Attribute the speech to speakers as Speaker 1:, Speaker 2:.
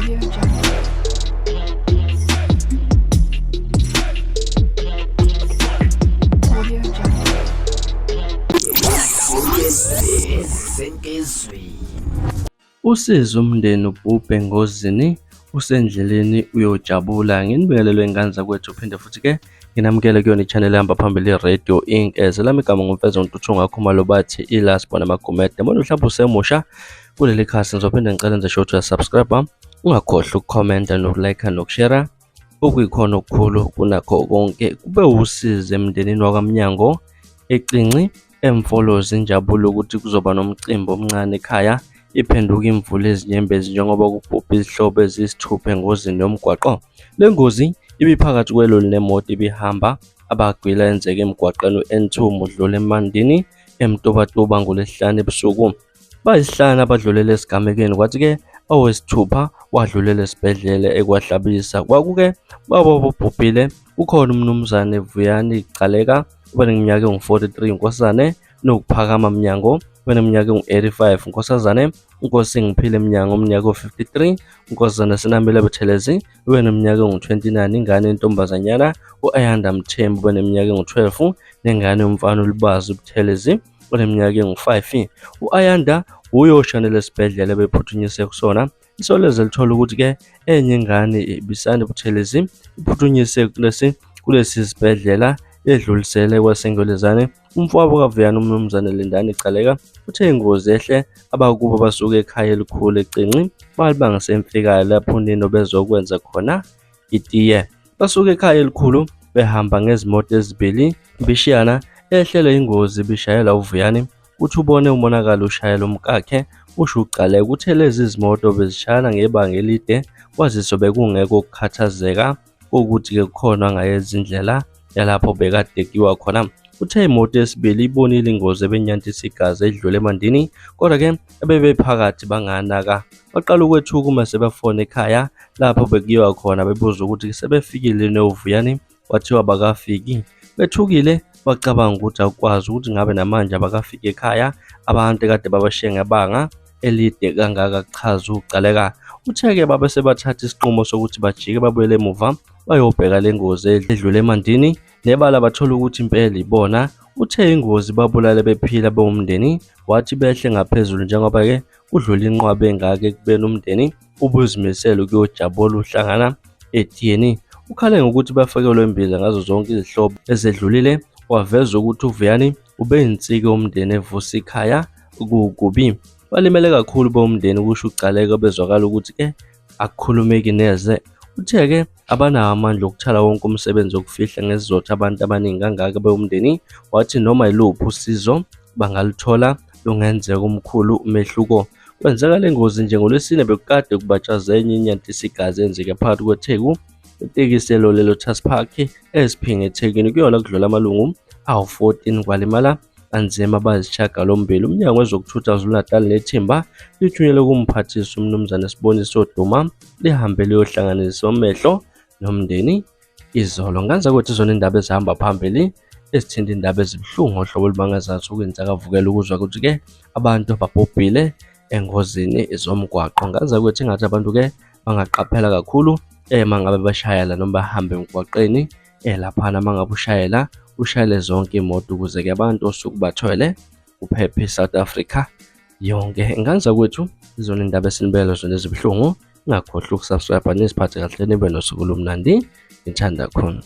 Speaker 1: Audio Jungle. Audio Jungle.
Speaker 2: Usizi umndeni ubhubhe engozini usendleleni uyojabula. Nginibingelele ngane zakwethu phinde futhi ke nginamukele kuyona i-channel ehamba phambili i-Radio Inc. Lami igama nguMfezo Ntuthu Khumalo bathi i-last born amagumede. Manje mhlawumbe usemusha kuleli khasi ngizophinde ngicela nje ukuthi uyasubscribe, ungakhohlwa ukukhomenta nokulike nokushare okuyikhona okukhulu kunakho konke. Kube usizi emndenini wakwaMnyango eCinci eMfolozi injabulo ukuthi kuzoba nomcimbi omncane ekhaya iphenduka imvula ezinyembezi njengoba kubhubhe izihlobo eziyisithupha engozini yomgwaqo. Le ngozi ibiphakathi kweloli nemoto ibihamba abagwila yenzeka emgwaqeni u-N2 mudlula eMandini eMtubatuba ngoLwesihlanu ebusuku. Bayisihlanu abadlulele esigamekweni kwathi-ke owesithupha wadlulela esibhedlela ekwaHlabisa. Kwaku-ke baba obubhubhile kukhona uMnumzane Vuyani Gcaleka obeneminyaka engu-43, uNkosazane Nokuphakama Mnyango obeneminyaka engu-85, uNkosazane Nkosingiphile Mnyango omnyaka o-53, uNkosazane Sinamile Buthelezi obeneminyaka engu-29, ingane yentombazanyana u-Ayanda Mthembu obeneminyaka engu-12 nengane yomfana uLubazi Buthelezi oneminyaka engu-5. U-Ayanda wuye oshanele esibhedlela ebephuthunyiswe kusona. Isolezwe lithola ukuthi-ke enye ingane ibisanda Buthelezi iphuthunyiswe kulesi sibhedlela edlulisele kwaSengwelezane. Umfowabo kaVuyani uMnumzane Lindani Gcaleka uthe ingozi ehle abakubo basuke ekhaya elikhulu eCinci balibangise eMfikayo lapho unina obezokwenza khona itiye. Basuke ekhaya elikhulu behamba ngezimoto ezibili bishiyana ehlele ingozi bishayela uVuyani uthi ubone umonakalo ushayela umkakhe usho uGcaleka. Uthe lezi zimoto bezishayana ngebanga elide kwazise bekungekho ukukhathazeka kokuthi-ke kukhona angayenza indlela yalapho bekade kuyiwa khona. Uthe imoto yesibili ibonile ingozi ebenyantisa igazi edlule emandini kodwa-ke ebebephakathi banganaka. Baqala ukwethuka uma sebefona ekhaya lapho bekuyiwa khona bebuza ukuthi sebefikile noVuyani kwathiwa abakafiki. Bethukile bacabanga ukuthi akukwazi ukuthi ngabe namanje abakafiki ekhaya abantu ekade babashiye ngebanga elide kangaka kuchaza uGcaleka. Uthe-ke babe sebathatha isinqumo sokuthi bajike babuyele emuva bayobheka le ngozi edlule emandini nebala bathola ukuthi impela ibona. Uthe ingozi babulale bephila bewumndeni wathi behle ngaphezulu njengoba-ke kudlula inqwaba engaka ekubeni umndeni ubuzimisele ukuyojabula uhlangana etiyeni. Ukhale ngokuthi bafakelwe imbiza ngazo zonke izihlobo ezedlulile waveza ukuthi uVuyani ubeyinsika yomndeni evusa ikhaya kukubi. Balimele kakhulu bomndeni kusho uGcaleka bezwakala ukuthi ke akukhulumeki neze. Uthe-ke abanawo amandla okuthala wonke umsebenzi wokufihla ngesizotha abantu abaningi kangaka bewumndeni. Wathi noma yiluphi usizo bangaluthola lungenzeka omkhulu umehluko. Kwenzeka le ngozi nje ngoLwesine bekukade kubatshaza enye inyantisa igazi eyenzeke phakathi kweTheku itekisi eloli eLotus Park eSiphingo eThekwini kuyona kudlula amalungu awu-14 kwalimala kanzima abayisishiyagalombili. UMnyango wezokuThutha KwaZulu-Natal nethimba lithunyelwe kuMphathiswa uMnumzane Siboniso Duma lihambe liyohlanganisa amehlo nomndeni izolo. Nganza kwethu izona indaba ezihamba phambili ezithinta indaba ezibuhlungu ngohlobo olumangazayo sokwenzakavukela ukuzwa ukuthi-ke abantu ababhubhile engozini zomgwaqo. Nganza kwethu engathi abantu-ke bangaqaphela kakhulu uma ngabe bashayela noma bahamba emgwaqeni laphana uma ngabe ushayela ushayele zonke iy'moto ukuze-ke abantu osuke ubathwele kuphephe i-South Africa yonke. Nganza kwethu izona indaba esinibekela zona ezibuhlungu. Ningakhohlwa ukusubscribe niziphathe kahle nibe nosuku olumnandi. Ngithanda khona.